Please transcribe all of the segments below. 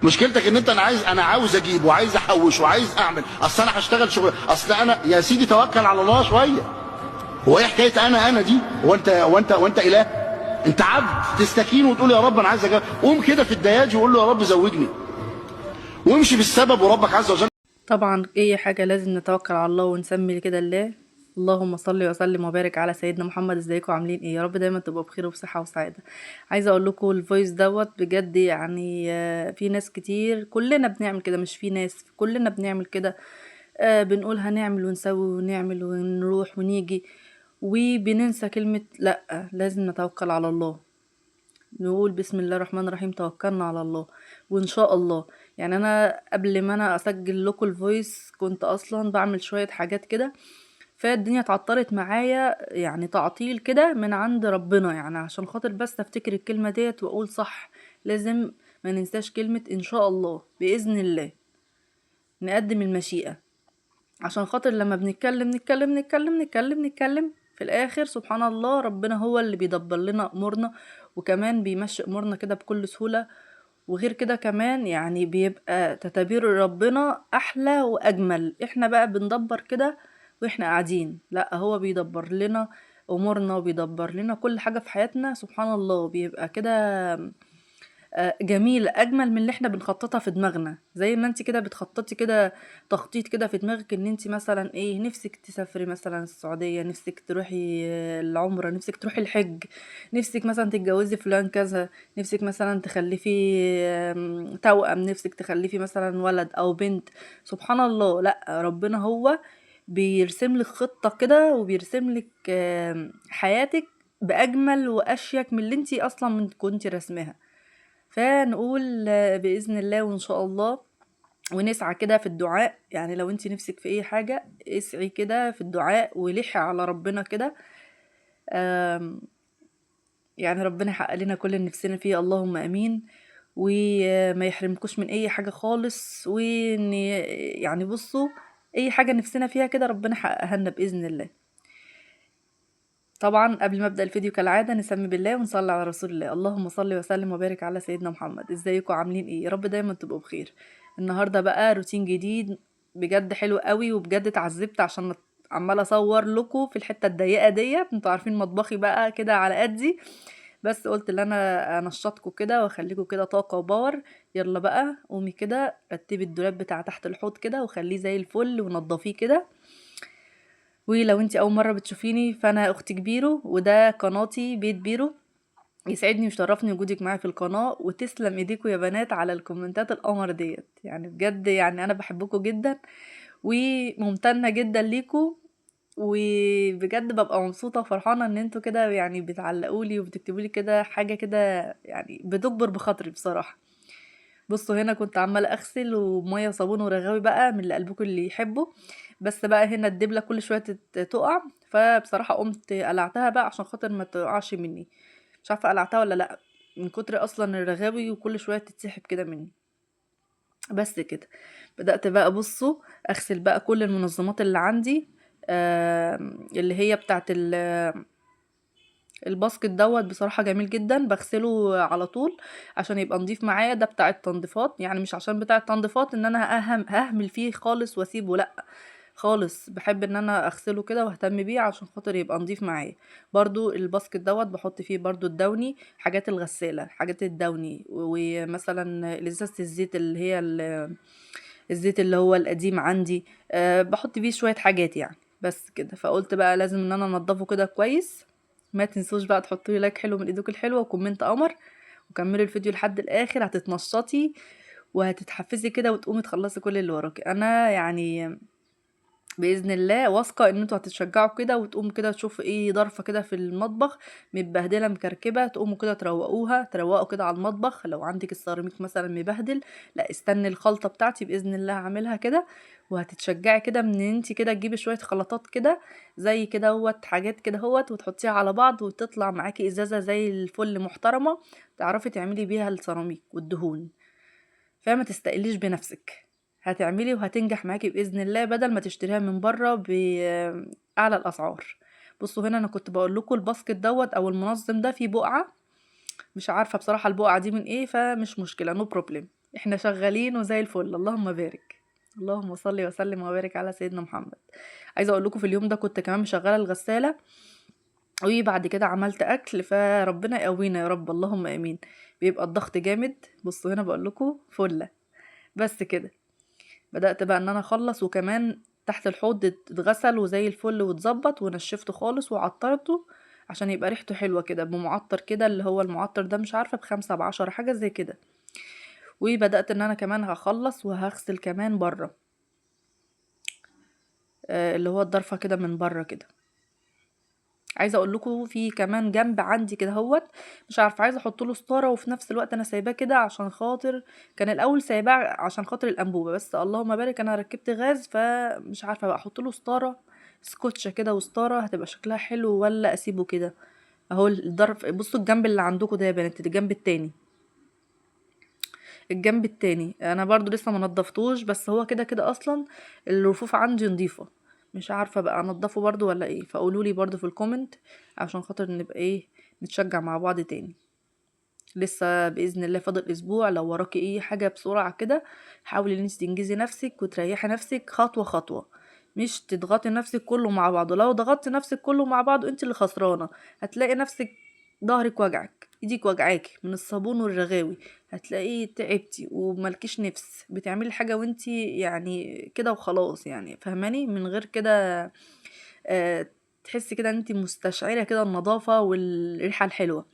مشكلتك ان انت انا عاوز اجيب وعايز احوش وعايز اعمل، اصل انا هشتغل شغل، اصل انا يا سيدي توكل على الله شويه. هو ايه حكايه انا دي؟ هو انت اله؟ انت عبد تستكين وتقول يا رب انا عايز اجيب. قوم كده في الدياج وقول له يا رب زوجني، وامشي بالسبب وربك عز وجل. طبعا اي حاجة لازم نتوكل على الله ونسمي كده الله. اللهم صل وسلم وبارك على سيدنا محمد. ازيكم عاملين ايه؟ يا رب دايما تبقوا بخير وبصحة وسعادة. عايزة اقول لكم ال voice دوت بجد، في ناس كتير، كلنا بنعمل كده، مش في ناس، كلنا بنعمل كده. بنقول هنعمل ونسوي ونعمل ونروح ونيجي، وبننسى كلمة لأ، لازم نتوكل على الله، نقول بسم الله الرحمن الرحيم، توكلنا على الله وان شاء الله. انا قبل ما انا اسجل لكم ال voice كنت اصلا بعمل شوية حاجات كده، فالدنيا اتعطلت معايا، تعطيل كده من عند ربنا، عشان خاطر بس افتكر الكلمة ديت واقول صح، لازم ما ننساش كلمة ان شاء الله بإذن الله، نقدم المشيئة، عشان خاطر لما بنتكلم نتكلم نتكلم نتكلم نتكلم في الاخر سبحان الله ربنا هو اللي بيدبر لنا امورنا، وكمان بيمشي امورنا كده بكل سهولة. وغير كده كمان بيبقى تدابير ربنا احلى واجمل. احنا بقى بندبر كده واحنا قاعدين، لا هو بيدبر لنا امورنا وبيدبر لنا كل حاجة في حياتنا سبحان الله، بيبقى كده جميل، اجمل من اللي احنا بنخططها في دماغنا. زي ما انت كده بتخططي كده تخطيط كده في دماغك ان انت مثلا ايه، نفسك تسافري مثلا السعودية، نفسك تروحي العمرة، نفسك تروحي الحج، نفسك مثلا تتجوزي فلان كذا، نفسك مثلا تخلفي توأم، نفسك تخلفي مثلا ولد او بنت. سبحان الله، لا ربنا هو بيرسم لك خطة كده وبيرسم لك حياتك بأجمل وأشيك من اللي انت اصلا كنتي رسمها. فنقول بإذن الله وإن شاء الله، ونسعى كده في الدعاء. لو انت نفسك في اي حاجة اسعي كده في الدعاء ولحي على ربنا كده، ربنا يحقق لنا كل اللي نفسنا فيه، اللهم امين، وما يحرمكوش من اي حاجة خالص، وان اي حاجة نفسنا فيها كده ربنا يحققها لنا بإذن الله. طبعا قبل ما ابدا الفيديو كالعاده نسمي بالله ونصلي على رسول الله، اللهم صل وسلم وبارك على سيدنا محمد. ازيكم عاملين ايه؟ يا رب دايما تبقوا بخير. النهارده بقى روتين جديد بجد حلو قوي، وبجد اتعذبت عشان عماله اصور لكم في الحته الضيقه ديت، انتوا عارفين مطبخي بقى كده على قدي، بس قلت ان انا انشطكم كده واخليكم كده طاقه و power. يلا بقى قومي كده رتبي الدولاب بتاع تحت الحوض كده وخليه زي الفل ونضفيه كده. ولو انتي اول مره بتشوفيني فانا اخت بيرو، وده قناتي بيت بيرو. يسعدني ويشرفني وجودك معايا في القناه، وتسلم ايديكم يا بنات على الكومنتات القمر ديت، بجد انا بحبكم جدا وممتنه جدا ليكم، وبجد ببقى مبسوطه وفرحانه ان انتوا كده بتعلقوا لي وبتكتبوا لي كده حاجه كده، بتجبر بخاطري بصراحه. بصوا هنا كنت عماله اغسل وميه وصابون ورغاوي بقى من اللي قلبكم اللي يحبه، بس بقى هنا الدبله كل شويه تقع، فبصراحه قمت قلعتها بقى عشان خاطر ما تقعش مني، مش عارفه قلعتها ولا لا من كتر اصلا الرغاوي وكل شويه تتسحب كده مني. بس كده بدات بقى بصوا اغسل بقى كل المنظمات اللي عندي، اللي هي بتاعت الباسكت دوت، بصراحة جميل جدا، بغسله على طول عشان يبقى نضيف معايا. ده بتاع التنظيفات، مش عشان بتاع التنظيفات ان انا ههمل فيه خالص واسيبه، لا خالص، بحب ان انا اغسله كده واهتم بيه عشان خاطر يبقى نضيف معايا. برضو الباسكت دوت بحط فيه برضو الدوني، حاجات الغسالة، حاجات الدوني، ومثلا ازازة الزيت اللي هي الزيت اللي هو القديم عندي، بحط فيه شوية حاجات بس كده. فقلت بقى لازم ان انا انضفه كده كويس. ما تنسوش بقى تحطوا لي like حلو من ايديكم الحلوه و comment قمر، وكملوا الفيديو لحد الاخر، هتتنشطي وهتتحفزي كده وتقومي تخلصي كل اللي وراكي. انا باذن الله واثقه ان انتوا هتتشجعوا كده وتقوموا كده تشوفوا ايه ضرفه كده في المطبخ متبهدله مكركبه، تقوموا كده تروقوها، تروقوا كده على المطبخ. لو عندك السيراميك مثلا مبهدل، لا استني الخلطه بتاعتي باذن الله هعملها كده، وهتتشجعي كده من ان انت كده تجيبي شويه خلطات كده زي كده اهوت، حاجات كده اهوت، وتحطيها على بعض وتطلع معاكي ازازه زي الفل محترمه تعرفي تعملي بيها السيراميك والدهون. فما تستقليش بنفسك، هتعملي وهتنجح معاكي باذن الله، بدل ما تشتريها من بره باعلى الاسعار. بصوا هنا انا كنت بقول لكم الباسكت دوت او المنظم ده فيه بقعه، مش عارفه بصراحه البقعه دي من ايه، فمش مشكله، no problem. احنا شغالين وزي الفل، اللهم بارك، اللهم صل وسلم وبارك على سيدنا محمد. عايزه اقول لكم في اليوم ده كنت كمان مشغله الغسالة، وبعد كده عملت اكل، فربنا يقوينا يا رب، اللهم امين. بيبقى الضغط جامد. بصوا هنا بقول لكم فله. بس كده بدأت بقى ان انا اخلص، وكمان تحت الحوض اتغسل وزي الفل واتظبط، ونشفته خالص وعطرته عشان يبقى ريحته حلوة كده بمعطر كده، اللي هو المعطر ده مش عارفة ب5 ب10 حاجة زي كده. وبدأت ان انا كمان هخلص وهغسل كمان بره، اللي هو الضرفة كده من بره كده. عايزه اقول لكم في كمان جنب عندي كده اهوت، مش عارفه عايزه احط له ستارة، وفي نفس الوقت انا سايباه كده عشان خاطر كان الاول سايباه عشان خاطر الانبوبة، بس اللهم بارك انا ركبت غاز، فمش عارفه بقى احط له ستارة سكوتشه كده وستاره هتبقى شكلها حلو ولا اسيبه كده اهو. الضرف بصوا الجنب اللي عندكم ده يا بنات، الجنب التاني، الجنب التاني انا برضو لسه ما نضفتوش، بس هو كده كده اصلا الرفوف عندي نظيفة، مش عارفه بقى انضفه برضو ولا ايه، فقولوا لي برضو في ال comment عشان خاطر نبقى ايه نتشجع مع بعض تاني. لسه باذن الله فاضل اسبوع، لو وراكي ايه حاجة بسرعة كده حاولي ان انت تنجزي نفسك وتريحي نفسك خطوة خطوة، مش تضغطي نفسك كله مع بعضه. لو ضغطتي نفسك كله مع بعضه انت اللي خسرانة، هتلاقي نفسك ظهرك وجعك، ايديك وجعاكي من الصابون والرغاوي، هتلاقي تعبتي وملكيش نفس، بتعملي حاجة وانتي يعني كده وخلاص، يعني فاهماني، من غير كده تحسي كده ان انتي مستشعره كده النظافة والريحه الحلوة،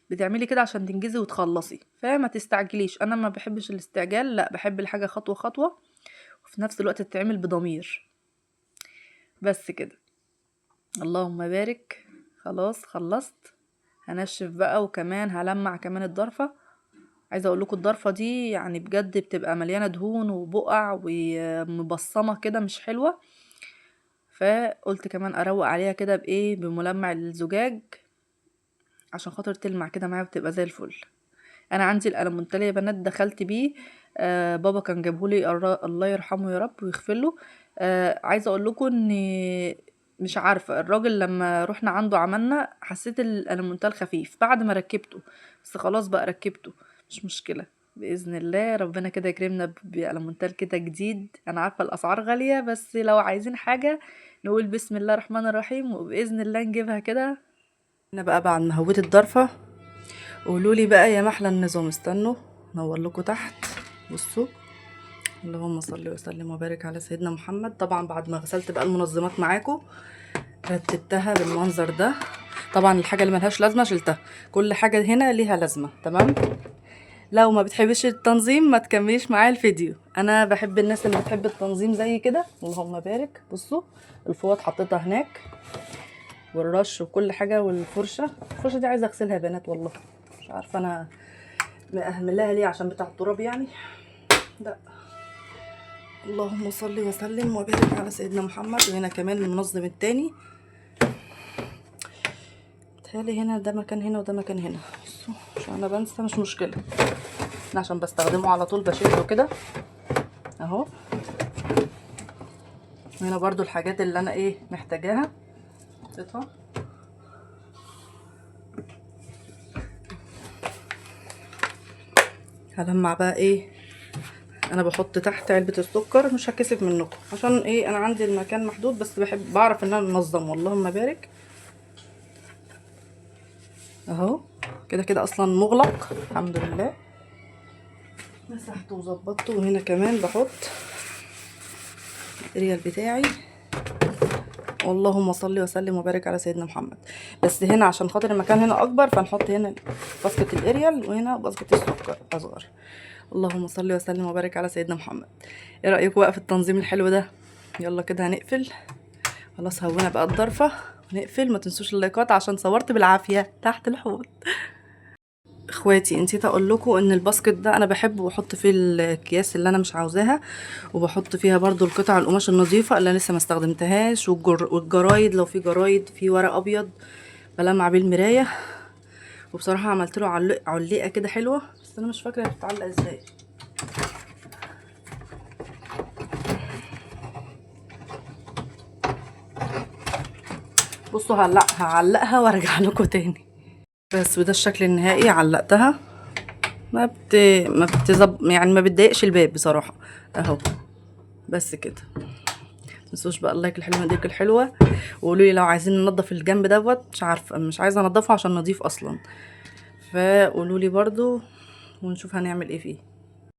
بتعملي كده عشان تنجزي وتخلصي. فما تستعجليش، انا ما بحبش الاستعجال، لا بحب الحاجة خطوة خطوة، وفي نفس الوقت تتعمل بضمير. بس كده، اللهم بارك. خلاص خلصت، هنشف بقى، وكمان هلمع كمان الضرفه. عايزه اقول لكم الضرفه دي يعني بجد بتبقى مليانة دهون وبقع ومبصمه كده مش حلوة، فقلت كمان اروق عليها كده بايه، بملمع الزجاج عشان خاطر تلمع كده معايا وتبقى زي الفل. انا عندي الالمونتال يا بنات دخلت بيه، بابا كان جابهولي الله يرحمه يا رب ويغفر له. عايزه اقول لكم ان مش عارفه الراجل لما رحنا عنده عملنا حسيت الالمونتال خفيف بعد ما ركبته، بس خلاص بقى ركبته مش مشكلة باذن الله، ربنا كده يكرمنا بالمونتال كده جديد. انا عارفه الاسعار غالية، بس لو عايزين حاجة نقول بسم الله الرحمن الرحيم وباذن الله نجيبها كده. انا بقى بعد ما هويت الضرفه قولوا لي بقى يا محلى النظام، استنوا نور لكم تحت. بصوا اللهم صل وسلم وبارك على سيدنا محمد. طبعا بعد ما غسلت بقى المنظمات معاكم رتبتها بالمنظر ده. طبعا الحاجة اللي ملهاش لازمه شلتها، كل حاجة هنا ليها لازمه، تمام. لو ما بتحبش التنظيم ما تكمليش معايا الفيديو، انا بحب الناس اللي بتحب التنظيم زي كده، اللهم بارك. بصوا الفوط حطيتها هناك، والرش وكل حاجة، والفرشه، الفرشة دي عايزه اغسلها يا بنات والله، مش عارفه انا مأهملها ليه عشان بتاع التراب يعني. لا اللهم صل وسلم وبارك على سيدنا محمد. وهنا كمان المنظم التاني، بتهيألي هنا ده مكان هنا وده مكان هنا. بصوا عشان انا بنسى مش مشكلة، انا عشان بستخدمه على طول بشيله كده اهو. وهنا برضو الحاجات اللي انا ايه محتاجاها حطيتها. هلمع بقى ايه، انا بحط تحت علبة السكر، مش هكسف منكم عشان ايه، انا عندي المكان محدود، بس بحب بعرف ان انا انظم، اللهم بارك. اهو كده كده اصلا مغلق الحمد لله، مسحته وظبطته. وهنا كمان بحط الاريال بتاعي، اللهم صل وسلم وبارك على سيدنا محمد. بس هنا عشان خاطر المكان هنا اكبر فنحط هنا basket الاريال وهنا basket السكر اصغر. اللهم صل وسلم وبارك على سيدنا محمد. ايه رايكم بقى في التنظيم الحلو ده؟ يلا كده هنقفل خلاص، هونا بقى الضرفه ونقفل. ما تنسوش اللايكات عشان صورت بالعافية تحت الحوض. اخواتي نسيت اقول لكم ان ال basket ده انا بحبه واحط فيه الاكياس اللي انا مش عاوزاها، وبحط فيها برضو القطع القماش النظيفة اللي انا لسه ما استخدمتهاش، والجرايد لو في جرايد، في ورق ابيض بلمع بيه المراية. وبصراحة عملت له علقه كده حلوة، بس انا مش فاكره بتتعلق ازاي. بصوا هعلقها وارجع لكم تاني. بس وده الشكل النهائي، علقتها ما بتزب يعني، ما بتضايقش الباب بصراحة اهو. بس كده، متنسوش بقى ال like الحلو هديك الحلوة، وقولوا لي لو عايزين ننضف الجنب دوت، مش عارفه، مش عايزه انضفه عشان نضيف اصلا، فقولوا لي برضو ونشوف هنعمل ايه فيه.